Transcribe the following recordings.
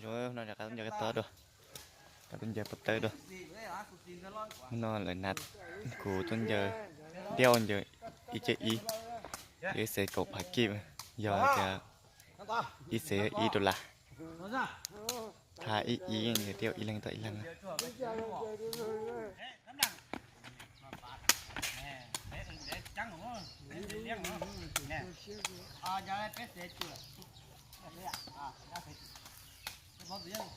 No rov qab tuaj ncaws qab tob dua, rov qab tuaj ncaws pob tawb dua. Hnub no lawv nab kuv tuaj ncaws, diaj ncaws ib ce ib, ib xees kaum phav kij, yog tias ib xees ib dollar. Thab ib ib, diaj ib leeg tau ib leeg. Qhov ne cas plaub ob yom?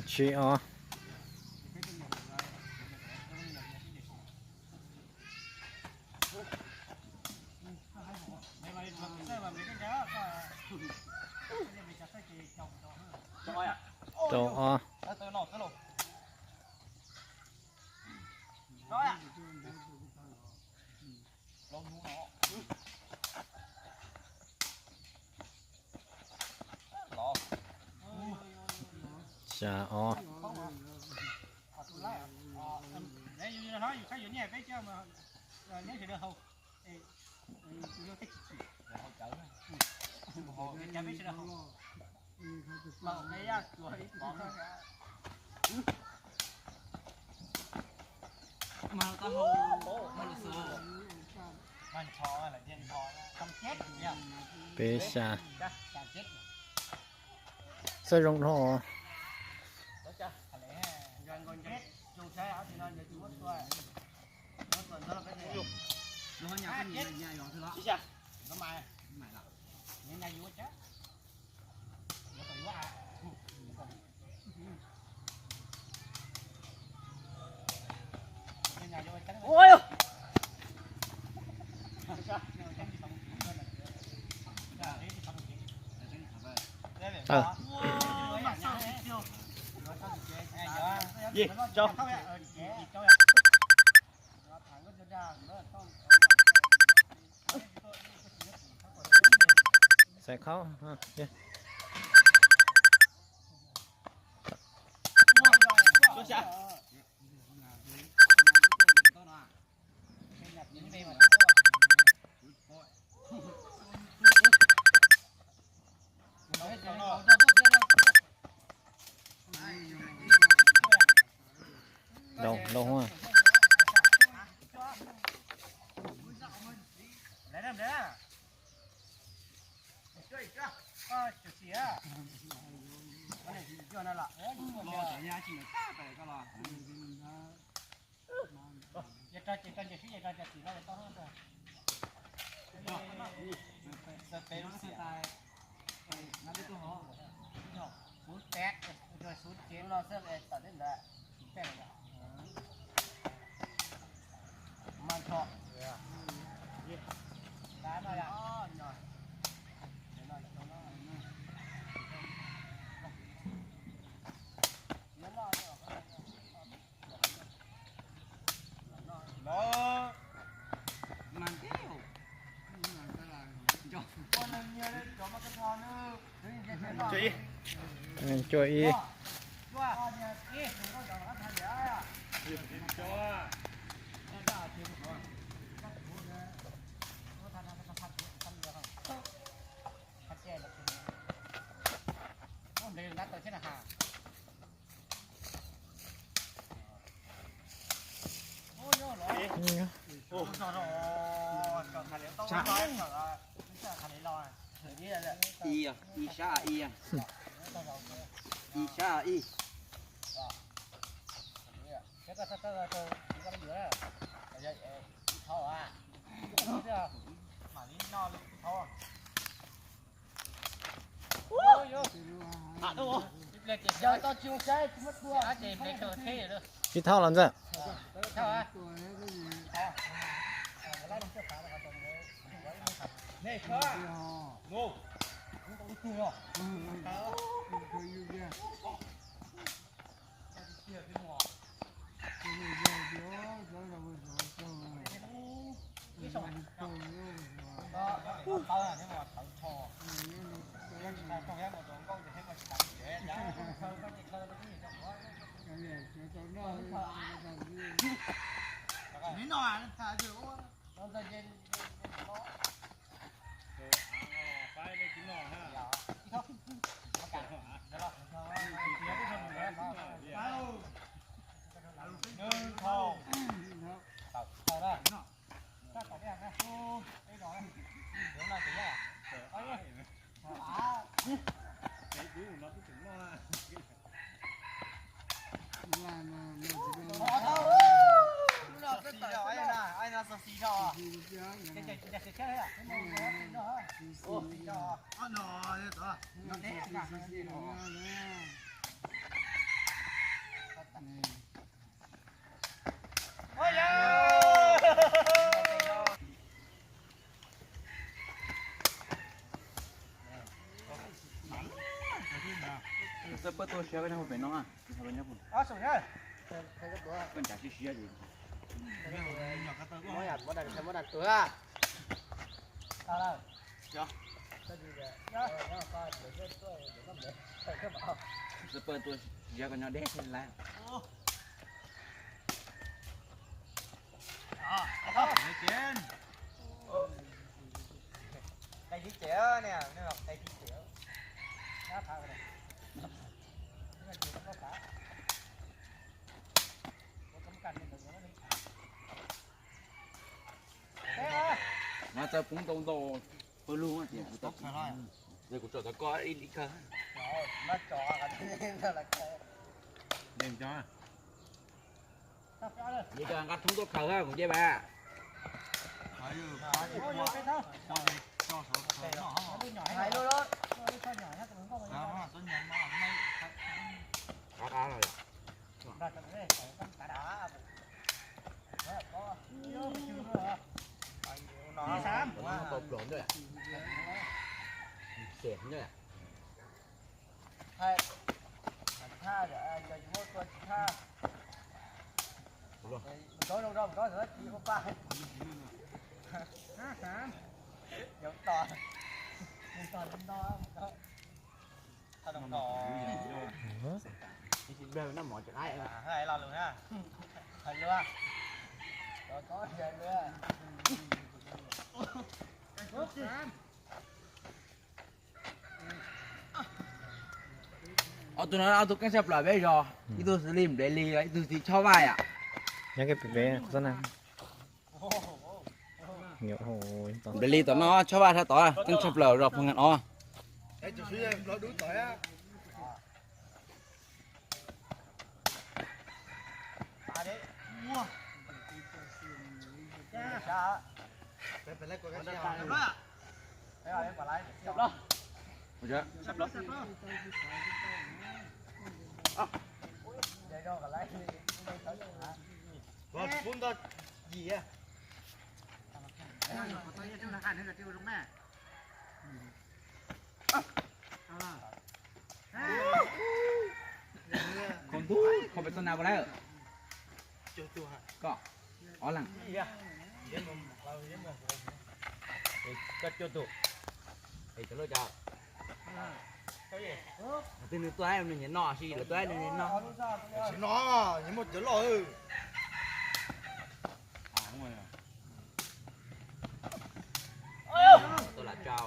Tsib ob. Rau ob. Xya ob. Peb xya. Xab zoo dhau. Xaiv khaub. Đau, đau quá. Cuaj ib. Ib, ib sab ib, ib sab ib. Tsis thauj los ntxawm. Txawj pab tuaj siab peb nyob pem no, peb nyob pem no. Koj ntshav siab siab li. Txawj pab tuaj siab koj nyob deb thiab lawm. Mas txawj poob ntau ntau pawg lug tias kuv tau, kuv tso tau koj ib li kawg. Yeej cov nqa thoob tuaj khaws kuv nce mas. Qab qab no yom. Tau plos ntawd. Xes ntawd. Ob tug no ob tug keej tshaj plaws peb zos, ib tug xws li Nplej Lis, ib tug xws li Chob Vaj yom. Nplej Lis tom no, Chob Vaj sab tod, keej tshaj plaws zos Phoos Nkas Os. Koj ntub, koj peb txoj na puas lawm? Koj, ob leeg. Koj cuaj tus. Es cov loj cas? Twb nws tuaj nws nyiam noj, sis lawv tuaj nws nyiam noj. Tsis noj, nyiam muaj cov loj. Tuaj lam tsau.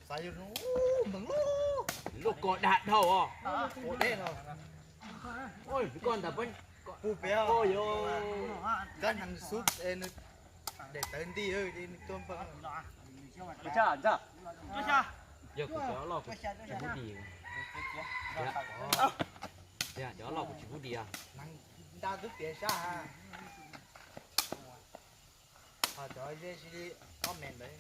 Xav yog zoo, ub, nteeg lub, lub ko dag dhau os. Ua deb no. Oj, koj ntawm peb, pug pem os. Kab hneev xub es nws daim tawv nti, nws tuaj npawg. Yog kuv cov loj kuv tsis pub dim. Cov loj kuv tsis pub dim. Nta twb piav sab ha. Ho cov ze si li ob mev ntawd,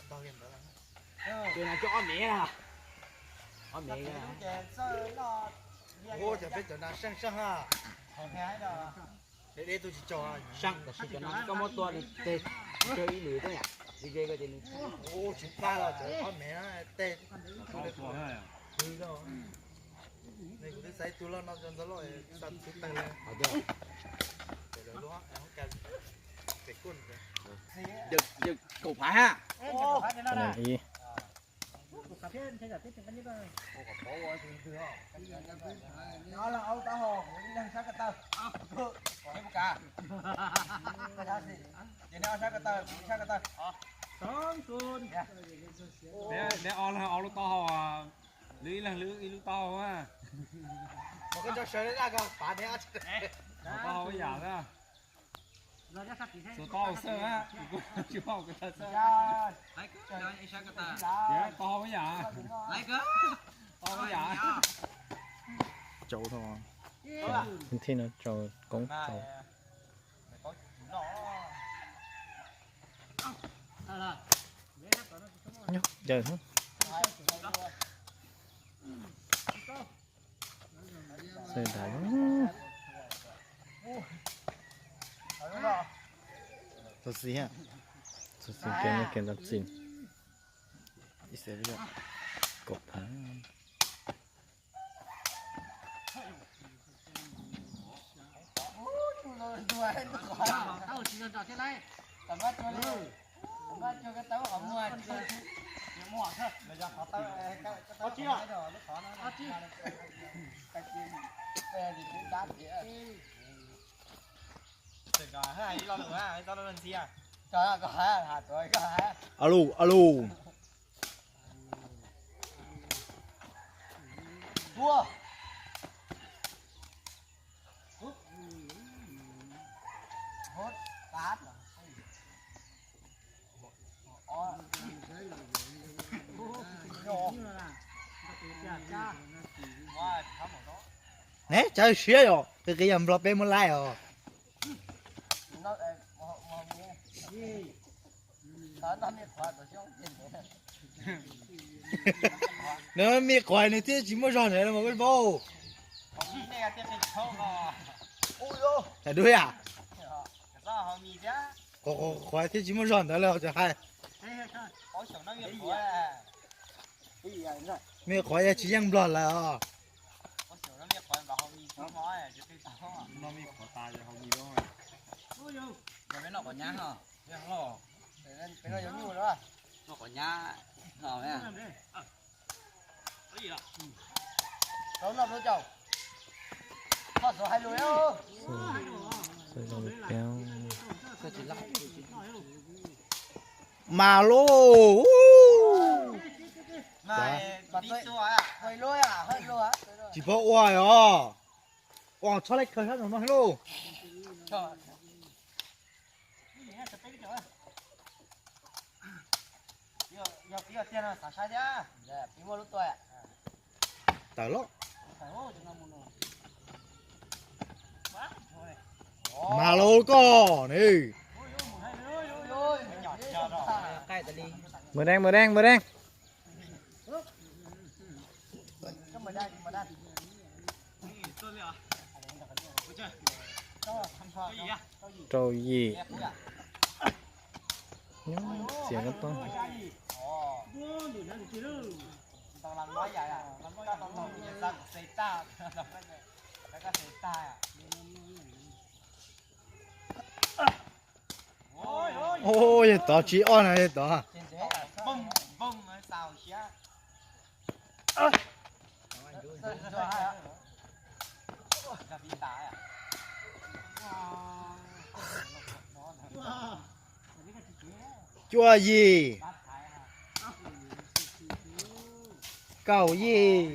ntog li ntawd. Cov na cov ob mev, ob mev. Ua cov peb cov na seej seej ha. Deb deb tug tsis tsaug. Seej tab sis cov no koj muab tua nws teg tsawg ib lwm xwb yom, li ze ko ces nws. Ua tsis pab los cov ob mev tej. Nws kuv twb xaiv tus loj no cov ntxog loj xav txwv tag li. Yawg kaum phav ha. Ib. Neb ob leeg ob lub taub hau, lwm ib leeg lwm ib lub taub hau. Taub hau ib yam na. Tus taub hau xwb na, kuv tsis paub koj taub hau xwb. Taub hau ib yam. Taub hau ib yam. Tsau tho. Thij no tsau koob tsau. Nyob caws. Xwb dag. Txog xis, txog xis kiag no kiag ntawd txim. Ib xees kaum phav. Alo, alo. Ne, tsav siab yom, qis qis yam nplog peb muab laij os. Nws me qhuav nws thiaj tsis muaj zog ntawd los mas koj paub. Hais dua yam. Qhuav thiaj tsis muaj zog ntawd los cov hais. Me qhuav yog tsis yeej nplog lawm os. Mas lauj, tsis paub ua os. Ua txhob laij khaws sab nraum no lauj. Tawm lawm. Mas lauj koj ne. Màu đen, màu đen, màu đen. Rau yim. Nyob txiav koj toj. Oj, yawg tod tsis ob na yawg tod. Cuaj yim. Kaum yim.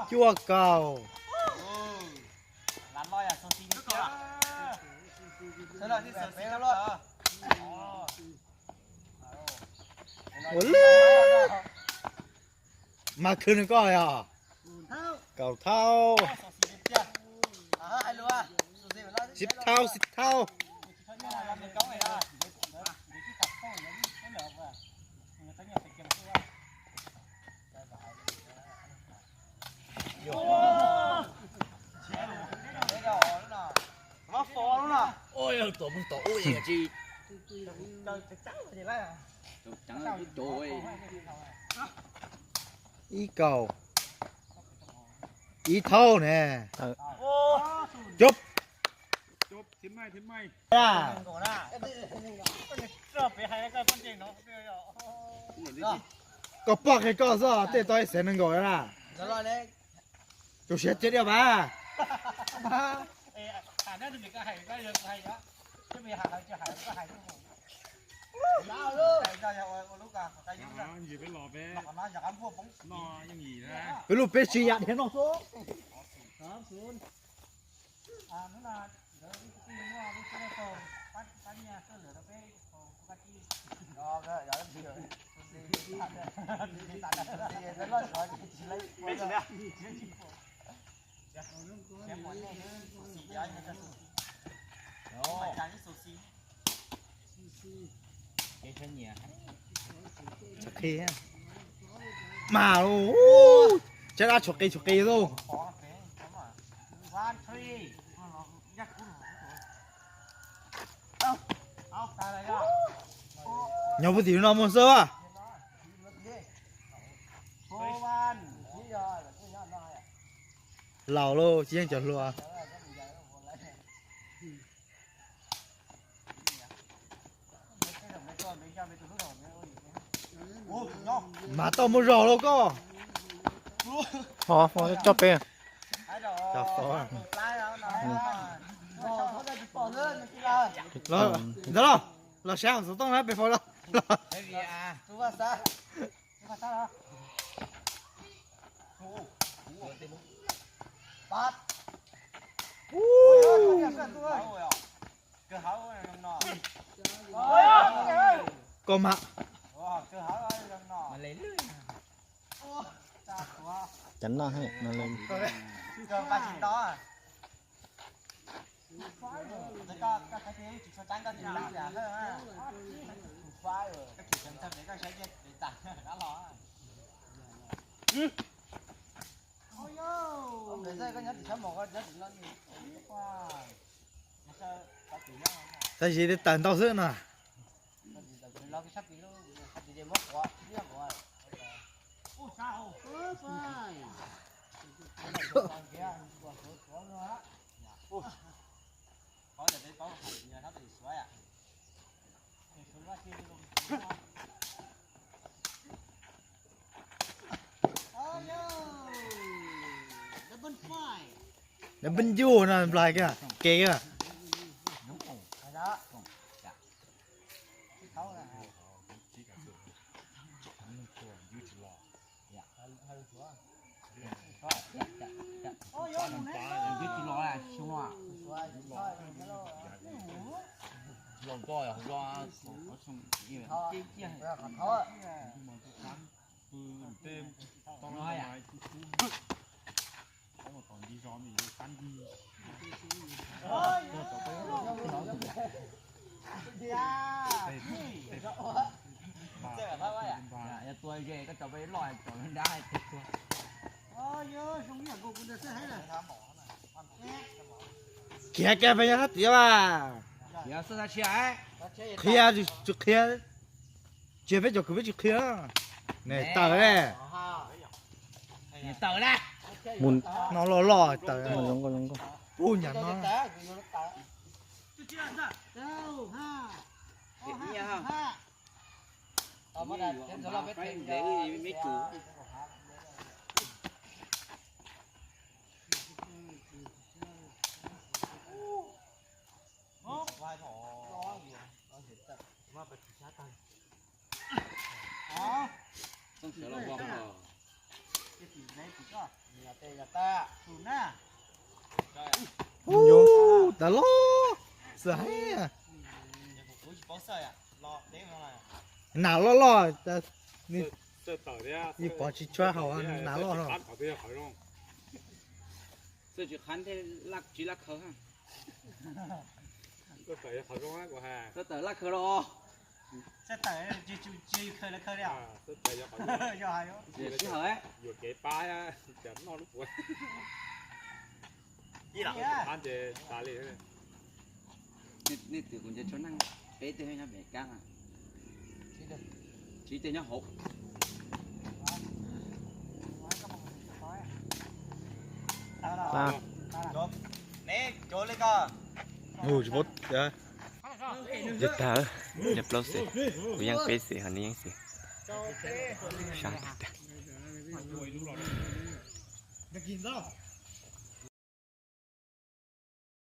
Cuaj kaum. Ua li. Mas khwv nws koj yog. Kaum thaub. Sib thaub, sib thaub. Ib kaum. Ib thaub ne. Cub. Koj poj qhia koj xwb, tej tau ib xees nees nkaum na. Tus siav cia diaj mas. Peb lub peb tsis yam thiab no xwb. Mas, tsab dab tshuav qis tshuav qis lauj. Nyob puag tim no muaj xwb. Laus lauj, tsis yeej cov hluas. Mas tau muaj zog lauj koj. Coj peb. Ntawd los, los saib hauv xov tooj na peb faus los. Koj mas. Cov no he no le. Tab sis li tawm ntau xwb no. Npaj ncuj no nplaig kiag kev kiag. Khiav kiag peb nyob sab tid mas. Qhia tsis qhia. Tsis peb cov kwv peb tsis qhia. Nws tawm ne. Mus no loj loj tawm. Ub nyam no. Ub, tas loj, xwm heev. Nas loj loj, yeej pov tsis tshua haum, nas loj loj. Txawj tsis qhab thiab tsis laj khaws. Txawj tawm laj khaws los. Txawj tawm tsis khaws los khaws li. Sib haum. Yuam kev pab cas noj lub puav. Ib lam qhab ces tas li. Nej twm kuv nce tshuaj neej, peb teg nyob pem kab. Tsib teg nyob hauv. Ub, tsis paub tias. Yog tag, yog plaub xees, kuv yeej peb xees ho nws yeej xees. Sab tiag tiag.